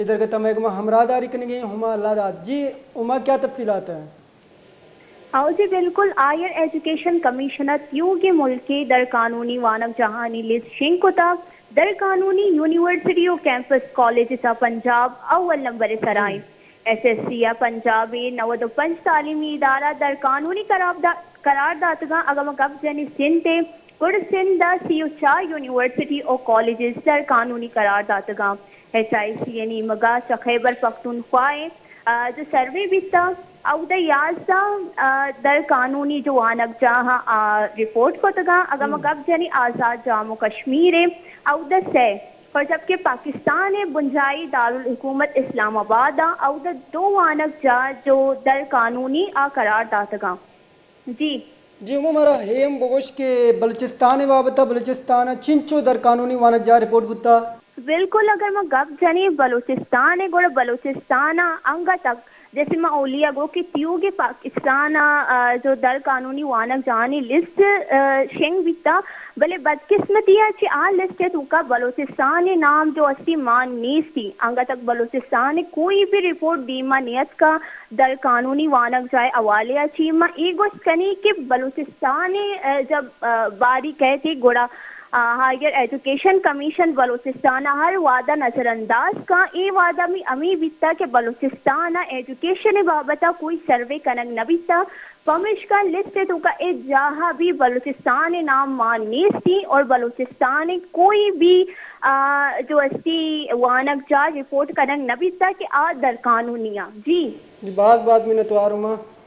ادھر کا تمہیں ہمراہ داری کنگے ہما اللہ داد۔ جی، ہما کیا تفصیلات ہیں؟ او جی بالکل، ہائر ایجوکیشن کمیشن ء تیوگیں ملک ء در قانونی وانگجاہانی لسٹ شنگ کتگ۔ در قانونی یونیورسٹی و کیمپس کالجز ء پنجاب اول نمبر ء سرا انت۔ ایس ایس سی ء پنجاب ء نود و پنچ تعلیمی ادارہ در قانونی قرار دا-، قرار داتگاں۔ اگاں ما گپ جنی سندھ ء، گڑ سندھ ء سی و چار یونیورسٹی و کالجز در قانونی قرار داتگاں۔ ایچ آئی سی ء نیمگ ء چہ خیبر پختونخوا ء، آ، جو سروے بیتگ، اود ء یازدہ، آ، در قانونی جو وانگجاہ آ رپورٹ کتگاں۔ اگاں ما گپ جنی آزاد جموں و کشمیر ء، اود ء سئے، اور جبکہ پاکستان ء بنجاہی دارالحکومت اسلام آباد ء، اود ء دو وانگجاہ جو در قانونی آ قرار داتگاں۔ جی۔ جی، ہما مارا اے ہم بگوش کہ بلوچستان ء بابت ء، بلوچستان ء چنچو در قانونی وانگجاہ رپورٹ بوتا؟ بالکل، اگر ما گپ جنیں بلوچستان ء، گڑا بلوچستان ء انگت ء جیسے ما اولی ء گو کہ تیوگیں پاکستان ء، آ، جو در قانونی وانگجاہانی لسٹ، آ، شنگ بیتا، بلے بدقسمتی ء چہ آ لسٹ ء توکا بلوچستان ء نام جو استی مان نیستی۔ انگت ء بلوچستان ء کوئی بھی رپورٹ دیما نیتکا۔ در قانونی وانگجاہ ء حوالے ء چی ما اے گوشت کنی کہ بلوچستان ء، آ، جب، آ، باری کئیت گڑا، آ، ہائیر ایجوکیشن کمیشن بلوچستان ء ہر وعدہ نظر انداز کاں۔ اے وعدہ می ہمے بیتا کہ بلوچستان ء ایجوکیشن ء بابت ء کوئی سروے کنگ نہ بیتا، پمیشکا لسٹ ء توکا اے جاہ ء بھی بلوچستان ء نام مان نیستی اور بلوچستان ء کوئی بھی، آ، جو استی وانگجاہ رپورٹ کنگ نہ بیتا کہ آ در قانونی آ۔ جی۔ جی، باز باز منتوار ہوں ما۔